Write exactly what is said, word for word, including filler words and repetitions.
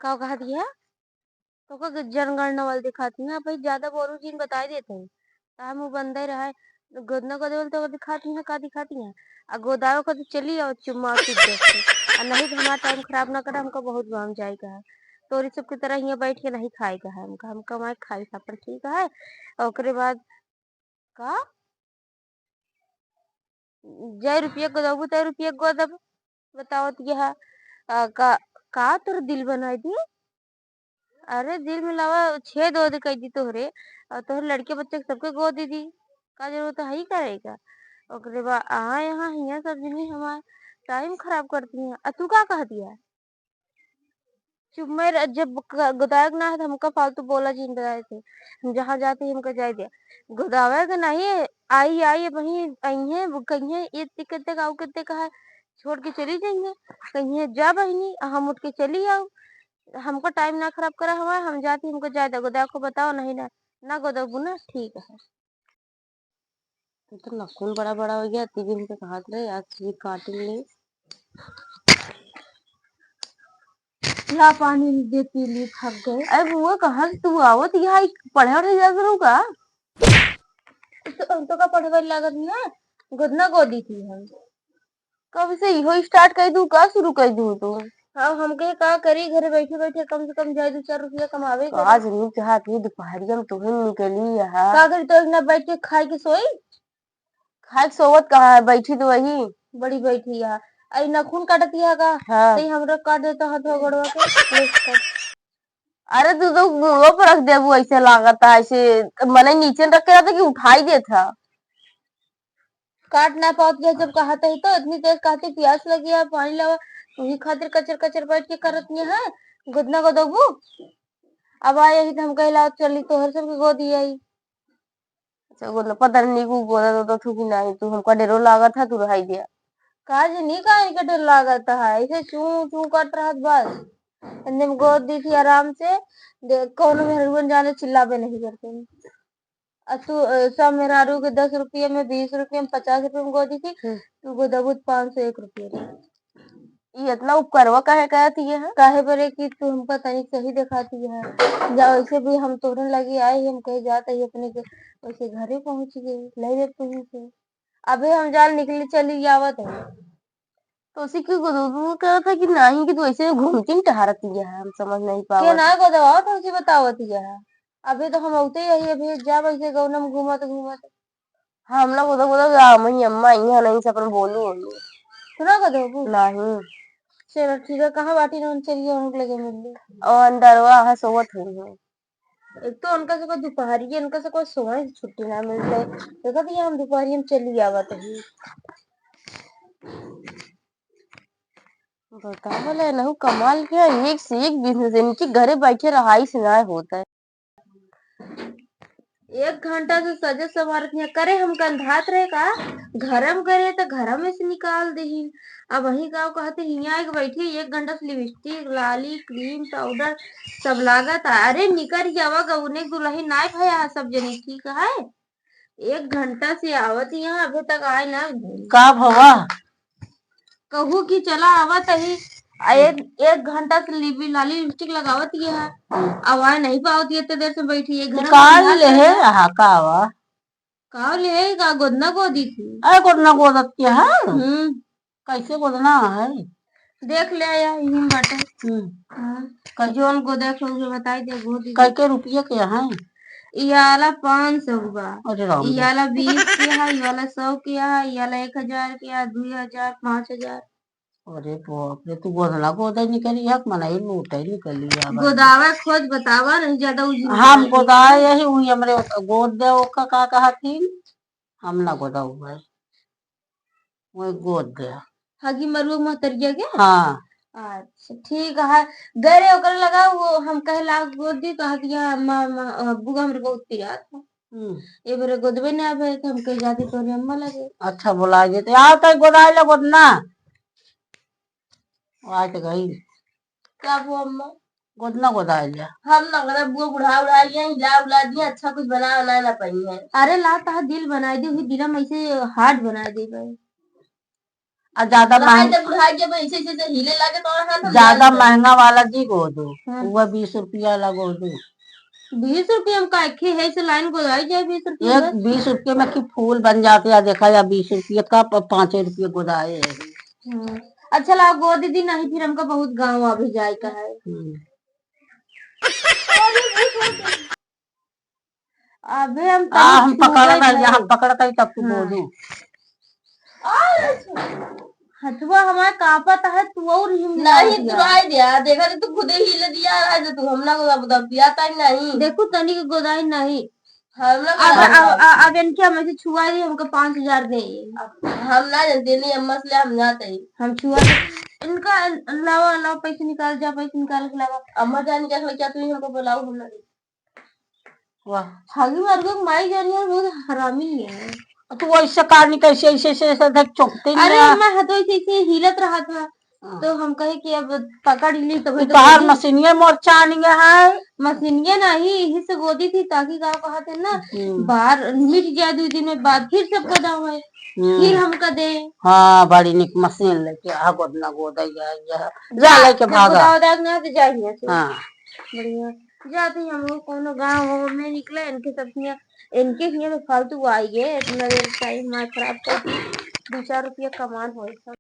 का कहत हिया? तोका के जनगणना वाला दिखाती हैं, भाई ज्यादा बोलू जिन बताई देत हैं। ताहा मुँह बंदे रहे, गोदना गोदे वाला तोका दिखाती हैं, का दिखाती हैं? आ गोदावे को तो चली आओ चुम्मा और चुप देख के। आ नहीं तो हमारा टाइम खराब ना करा, हमका बहुत गाँव जाए का है। तोरी सबकी तरह हियाँ बैठ के नहीं खाए का है हमका, हम कमाए खाए का अपन ठीक है। और ओकरे बाद का? जय रुपया गोदबू, तय रुपया गोदब। बतावत यह, आ, का, का तोर दिल बनाई दी? अरे दिल में लावा छेद ओद कर दी तोहरे, और तोहरे लड़के बच्चे के सबके गोद दे दी। का जरूरत है ही करेगा? ओकरे बाद आ यहाँ हियाँ सब जनी हमार टाइम खराब करती हैं। आ तू का कह दिया? चुप में रह, जब क-, गोदायक ना है तो हमका फालतू बोला जिन बताए थे। हम जहाँ जाते हैं हमका जाए दिया। गोदावे के नहीं, आई, आई, वहीं आई हैं, वो कहीं हैं, ये इतने कितने का, वो कितने का है, छोड़ के चली जाएंगे। कहीं हैं, जा बहिनी, हम उठ के चली आओ। हमको टाइम ना खराब करा हमारा, हम जाते हैं, हमको जाए दे। गोदायक को बताओ, नहीं ना, ना गोदबू ना, ठीक है। तू तो नखून बड़ा बड़ा हो गया, तीन दिन के कहत रहे, आज ये काट ले। ला पानी दे, पी ली, थक गए। अरे बुआ, कहाँ से तू आवत? यहाँ एक पढ़े वढ़े जात रहू का? तो, तो का पढ़े वाली लागत नहीं है, गोदना गोदी थी हम। कब से इहो स्टार्ट कर दू, का शुरू कर दू तू? हाँ, हम कहे का करी, घरे बैठे बैठे कम से कम जाए दो चार रुपया कमावे के। आज नीक हाथ ही दुपहरिया में तुहन निकली यहाँ। का करी, तो एक ना बैठ के खाए के सोई। खाए के सोवत कहाँ है, बैठी तो वही। बड़ी बैठी है। आई नाखून काटत है का? हाँ। सही हमरा काट देता हाथ गोड़वा के। ले, काट। अरे तू तो मुड़वा पर रख देबू, ऐसे लागत है, ऐसे मने नीचे रख के रहता कि उठाई देता। काट ना पावत गया जब कहत है तो इतनी तेज कहते प्यास लगी है, पानी लावा, वही खातिर कचर कचर बैठ के करत नहीं है, गोदना गोदबू। अब आए ही तो हम कहला चली तोहर सबके गोदी आई। अच्छा, गोदना पता नहीं को गोदा तो थू कि नहीं, तू हमका डरो लागत है, तू रहाई दिया। का जनी का इनके डर लागत है, ऐसे चू चू करत रहत बस। इतने में गोद दी थी आराम से, दे, कौनो मेहरुअन जाने चिल्लाबे नहीं करते। आ तू, अ, सब मेहरारू के दस रुपया में, बीस रुपया में, पचास रुपया में गोदी थी, हम्म। तू गोदबू त पाँच सौ एक रुपया में। ई इतना उपकरवा काहे करत हिया है? काहे बरे कि तू हमका तनिक सही देखाती है। जा वैसे भी हम तोहरे लगे आए ही, हम कहे जात ही अपने के, वैसे घरे पहुँच गए, ले ले तुही से। अबे हम जाल निकले चली आवत है। तो उसी की गुदगुद करत है कि नहीं कि तू ऐसे घूमती टहरती है, हम समझ नहीं के पावत। ना गोदवावत है, उसी बतावत है। अबे तो हम औते ही, अबे जाब ऐसे गौना में घूमत घूमत। हम ना गोदा गोदा जा, मही अम्मा आई है, नहीं से अपन बोलू होलू। तू ना गोदबू? नहीं। चलो ठीक है, कहाँ बाटी ना, चलिए उनके लगे मिल ली। और अंदरवा है सोवत हुई है। एक तो उनका से कोई दुपहरिया, इनका से कोई सोए की छुट्टी ना मिलते। देखा तो ये हम दुपहरिया में चली आवत ही। बतावल है, नहु कमाल के है, एक से एक बिजनेस, इनके घरे बैठे रहाई से ना होता है। एक घंटा से सजे संवारत हिया करे, हम कंधात रहे का, घरम करे त घरम में से निकाल देहिन। अब वही गाँव कहते हिया एक बैठी, एक घंटा से लिपस्टिक, लाली, क्रीम, पाउडर सब लागत। अरे निकर जावा गौने दुल्हन नाय भया है सब जनी, ठीक है? एक घंटा से आवत यहाँ, अभी तक आए ना। का भवा? कहू कि चला आवत ही, आ एक, एक घंटा से लिपी लाली लिपस्टिक लगावत ही है, हम्म। अब आए नहीं पावत ही, इतने देर से बैठी है घर में। का ले है? हाँ, का आवा? का ले है? का गोदना गोदी थी? अरे गोदना गोदत के है? हम्म। कैसे गोदना है? देख ले आया, यही बाटे। हम्म। हाँ। का जौन गोदे के उसे बताई दे, गोदी। कै के रुपया के है? ई वाला पाँच सौ बा। अरे राम ई रे। वाला बीस के है, ई वाला सौ के है, ई वाला एक हजार के है, दुई हजार, पाँच हजार। अरे बाप रे, तू गोदना गोदे निकली है, मनई लूटे निकली है भाई। गोदावा खोज बतावा, नहीं ज्यादा उजिन हम बताई। गोदाए यही, उही हमरे गोद दे, ओका का कहती? हम ना गोदाऊ भाई। वही गोद दे। हगी मरुआ महतरिया के? हाँ। अच्छा, ठीक है। गरे ओकर लगा, वो हम कहे लाग गोद दी, कहा दिया, "अम्मा, अम्मा, अब्बू का हमरे बहुत पिरात है।" हम्म। ए बेरे गोदबे ना आवे, तो हम कहे जाते तोरे अम्मा लगे। अच्छा, बोला जेते। आओ तो गोदाई ले गोदना। आज तो गई। का वो अम्मा? गोदना गोदाई ले। हम ना गोदा, बुआ बुढ़ा उढ़ा गया, हिला उला दिया, अच्छा कुछ बना बना ना पाई है। अरे ला, तहा दिल बनाई दे, वही दिला में ऐसे हार्ट बनाई दे भाई। आ ज्यादा बुढ़ाई महंग-, जब बुढ़ाई जब ऐसे, ऐसे, ऐसे हिले लागे तो और हाथ हम ज्यादा जान जाए। महंगा वाला जी गोदो, हाँ। वो बीस रुपया वाला गोदो। बीस रुपया में का एक ही है से लाइन गोदाई जाए बीस रुपया एक में? बीस रुपया में की फूल बन जाते हैं, देखा या बीस रुपया का प-, पाँचे रुपया गोदाए है। हाँ। अच्छा ला गो दीदी, नहीं फिर हमका बहुत गाँव अभी जाए का है। हम्म। अबे हम आ, तनी हम छुअबे पकड़ कर, नहीं। यहाँ पकड़ कर तब तू हाँ। बोलू। हथुआ हमार कांपत है, तू और हिम नहीं, दिया। तू रह दिया, देखा तो तू खुदे हिल दिया, रह दे तू, हम ना गोदा, गोदा पिया ताई नहीं। देखू तनी के गोदाई नहीं। हम ना अब, गोदा अब, गोदा। अब, अब इनके हम ऐसे छुआ दी, हमको पाँच हजार दे। हम ना जानते, नहीं, अम्मा से ले, हम जाते ही। हम छुआ दे। इनका लावा, लावा, पैसे निकाल जा, पैसे निकाल के लावा। अम्मा जान क्या, क्या तू ही हमको बुलाओ, हम ना दे। वाह। हागी मार के माई जानी है, बहुत हरामी है। तू ऐसे कार नहीं, कैसे ऐसे, ऐसे, ऐसे देख चौंकते नहीं अरे है। अम्मा, हाथ ऐसे, ऐसे हिलत रहा था। हाँ। तो हम कहे कि अब पकड़ ली तो तू भाई तो तोहार गोदी मशीनिया मोर चानिया है। मशीनिया नहीं, यही से गोदी थी ताकि गाँव कहा थे ना, हम्म। बाहर मिट जाए दो दिन में बाद फिर सबको दाव है, हम्म। फिर हमका दे। हाँ, बड़ी निक मशीन लेके आ, गोदना गोदा या, या। जा जा, लेके फिर भागा। गोदा उदा ना तो जा यहाँ से। हाँ। बढ़िया। जाते ही हम लोग कोनो गाँव वाँव में निकले, इनके सब हियाँ, इनके हियाँ तो फालतू आई है, इतना देर टाइम हमारा खराब कर दी। दो चार रुपया कमान होए सब।